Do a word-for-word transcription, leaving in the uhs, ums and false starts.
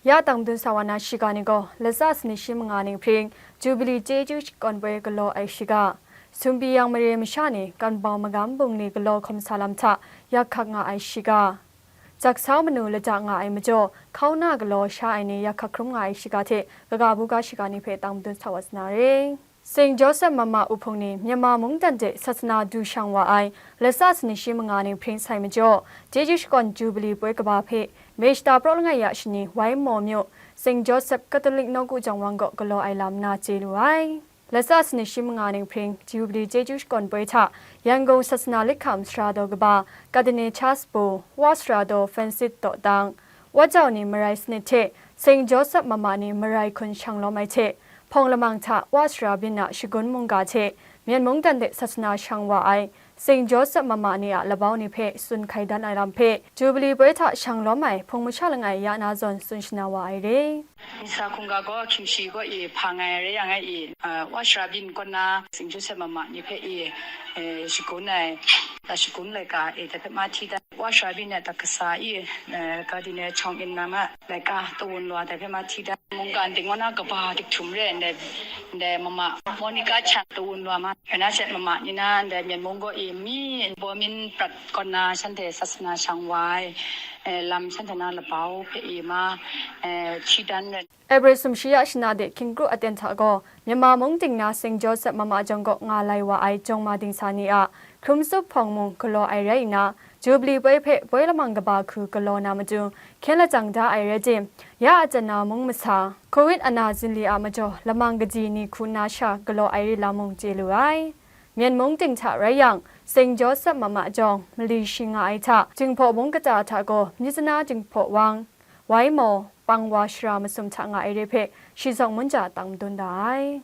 Ya tang dun sa wa na shiga ni gaw, latsa sanit shi manga ning hpring, Jubili chyeju shakawn poi galaw ai shiga, sumbi yang mare masha ni kanbau magam bungli galaw hkawm sa lam hta yak hkak nga ai shiga, jaksau manu lada nga ai majaw, hkauna galaw sha ai ni yak hkak hkrum nga ai shiga hte, kaga buga shiga ni hpe tang dun sa wa sa na re. Saint Joseph Mama Uhpung ni Myanmar mungdan de sasana du shang wa ai, latsa sanit shi manga ning hpring sai majaw, chyeju shakawn Jubili poi kaba hpe, May shata praw langai ya shani Wai Maw myu, Saint Joseph Catholic Nawku Jawng Wang gaw galaw ai lam na chye lu ai. Latsa sanit shi manga ning hpring, Jubili chyeju shakawn poi hta, Yangon sasana lit hkam sara daw kaba, Cardinal Charles Bo, Wa sara daw Francis dawdang, Wa jau ni marai sanit hte, Saint Joseph Mama ni marai hkun shang lawm ai hte, hpawng lamang hta Wa sara byin a shagun mungga hte, Myen mungdan de sasana shang wa ai, Saint Joseph Mama ni a labau ni hpe tsun hkai dan ai lam hpe, Jubili poi hta shang lawm ai hpung masha langai ya na zawn tsun shana wa ai re. Misa hkungga gaw hkying shi gaw i hpa ngai rai yang ai i, uh, Wa sara byin kaw na Saint Joseph Mama ni hpe i, eh, shagun ai, la shagun laika e, dai hpe ma hti dan, Wa sara byin ai atak kasa i, eh, Cardinal Chong In Nam a laika tawun lwa dai hpe ma hti dan, mungkan dingwan a kaba dik htum re ndai, ndai Mama Monica Chan tawun lwa ma, Renachet Mama ni na ndai Myen mung gaw i mi, Bomin prat kaw na shanhte sasana shang wa ai, eh, lam shanhte na labau hpe i ma, eh, hti dan re. April sumshi ya shana de hkying kru aten hta gaw, Myanmar mung ting na Saint Joseph Mama jawng gaw nga lai wa ai jawng ma dingsa ni a hkrum tsup hpawng mung galaw ai rai nna, Jubili poi hpe poi lamang kaba hku galaw na matu, hkyen lajang da ai rai tim, ya a chyan na mung masa, Covid ana zinli a majaw lamang kaji ni hku na sha galaw ai rit lam mung chye lu ai. Myen mung ting hta rai yang, Saint Joseph Mama jawng mali shi nga ai hta, Jinghpaw mung kata hta gaw Myitkyina Jinghpaw Wang, Wai Maw, Pangwa shara masum hta nga ai re hpe, shi zawn mun ja tang madun da ai.